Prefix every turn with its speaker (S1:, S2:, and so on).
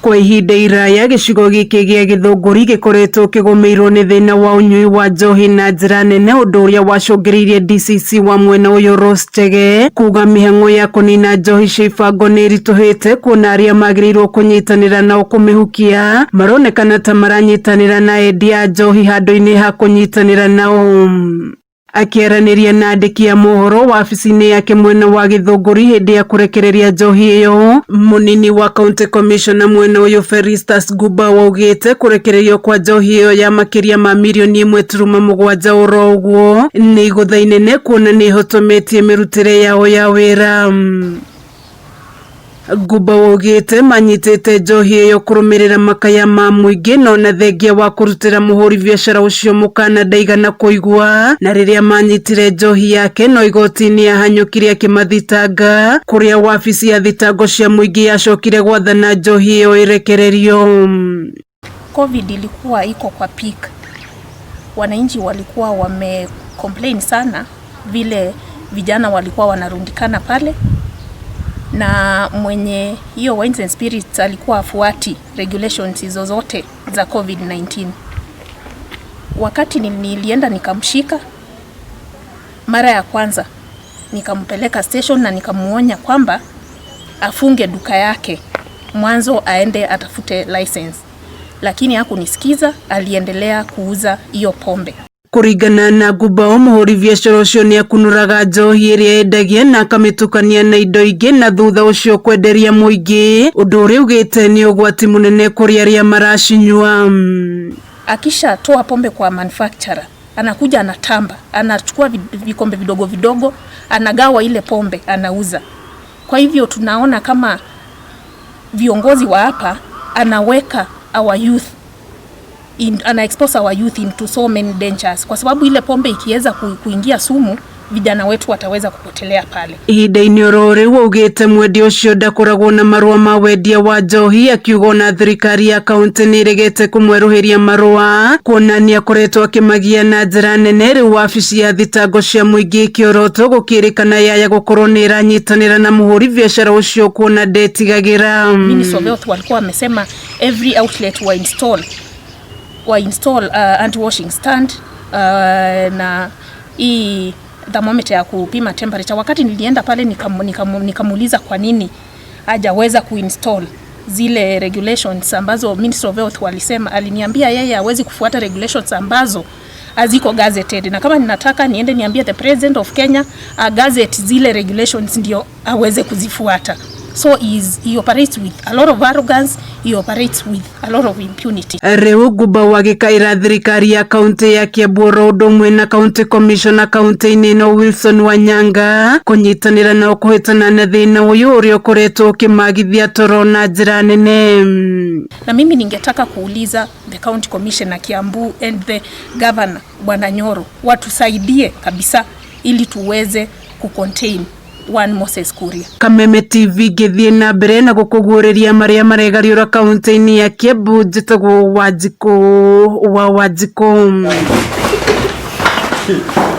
S1: Kwa ihinda iraya gĩcigo gĩkĩ gĩa Gĩthũngũri gĩkoretwo kĩgũmĩirwo nĩ thĩna wa ũnyui wa njohi na njĩra nene, ũndũ ũrĩa wacũngĩrĩirie DCC wa mwena ũyũ Rose Chege kuga mĩhang'o ya kũnina njohi cia ibango nĩ ĩritũhĩte, kuona arĩa magĩrĩirwo kũnyitanĩra nao kũmĩhukia maronekana ta maranyitanĩra na endia a njohi handũ-inĩ ha kũnyitanĩra nao. Akĩaranĩria na andĩki a mohoro wabici-inĩ yake mwena wa Gĩthũngũri hĩndĩ ya kũrekereria njohi ĩyo, mũnini wa county commissioner mwena ũyũ Felistus Guba waugĩte kũrekererio kwa njohi ĩyo ya makĩria ma mirioni 1.7 oro ũguo nĩ igũtha inene, kuona nĩ ĩhotometie mĩrutĩre yao ya wĩra. Guba waugĩte manyitĩte njohi ĩyo kũrũmĩrĩra makaya ma mũingĩ, no na thengia wa kũrutĩra mũhũri biacara ũcio mũkana ndaigana kũigua, na rĩrĩa manyitire njohi yake no igoti-inĩ yahanyũkire akĩmathitanga, kũrĩa wabici ya thitango cia mũingĩ yacokire gwathana njohi ĩyo ĩrekererio.
S2: COVID ilikuwa iko kwa peak, wananchi walikuwa wame complain sana vile vijana walikuwa wanarundikana pale, na mwenye hiyo Wines and Spirits alikuwa afuati regulations hizo zote za COVID-19. Wakati nilienda nikamshika mara ya kwanza, nikampeleka station na nikamuonya kwamba afunge duka yake mwanzo aende atafute license, lakini hakunisikiza, aliendelea kuuza hiyo pombe.
S1: Kũringana na Gubao, mũhũri biacara ũcio nĩ akunũraga njohi ĩrĩa endagia na akamĩtukania na indo ingĩ na thutha ũcio kwenderia mũingĩ, ũndũ ũrĩa augĩte nĩ ũgwati mũnene kũrĩ arĩa maracinyua.
S2: Akishatoa pombe kwa manufacturer, anakuja anatamba, anachukua vikombe vidogo vidogo, anagawa ile pombe, anauza. Kwa hivyo tunaona kama viongozi wa hapa anaweka our youth in, ana expose our youth into so many dangers, kwa sababu ile pombe ikiweza kuingia sumu, vijana wetu wataweza kupotelea pale.
S1: Ihinda-inĩ oro rĩu, augĩte mwendia ũcio ndakoragwo na marũa ma wendia wa njohi, akiuga ona thirikari ya kaunti nĩ ĩregete kũmwerũhĩria marũa, kuona nĩ akoretwo akĩmagia na njĩra nene. Rĩu wabici ya thitango cia mũingĩ kĩoroto gũkĩrĩkana yaya gũkorwo nĩ ĩranyitanĩra na mũhũri biacara ũcio, kuona ndetigagĩra.
S2: Ministry of Health walikuwa wamesema every outlet wa install anti washing stand na hii thermometer ya kupima temperature. Wakati nilienda pale nikamuuliza kwa nini hajaweza kuinstall zile regulations ambazo Ministry of Health walisema, aliniambia yeye hawezi kufuata regulations ambazo haziko gazetted, na kama ninataka niende niambie the President of Kenya a gazette zile regulations ndio aweze kuzifuata. So he operates with a lot of arrogance, he operates with a lot of impunity.
S1: Rĩu Nguba wagĩkaĩra thirikari ya kaunti ya Kiambu oro ũndũ ũmwe na county commissioner kaunti-inĩ ĩno Wilson Wanyanga kũnyitanĩra nao kũhĩtana na thĩna ũyũ ũrĩa ũkoretwo ũkĩmagithia toro na njĩra nene.
S2: Na mimi ningetaka kuuliza the county commissioner Kiambu and the governor Bwana Nyoro watusaidie kabisa ili tuweze kucontain one Moses Kuria.
S1: Kameme TV ngĩthiĩ na mbere na gũkũguũrĩria marĩa maregariũra kaunti-inĩ ya Kiambu, njĩtagwo Wanjikũ wa Wanjikũ.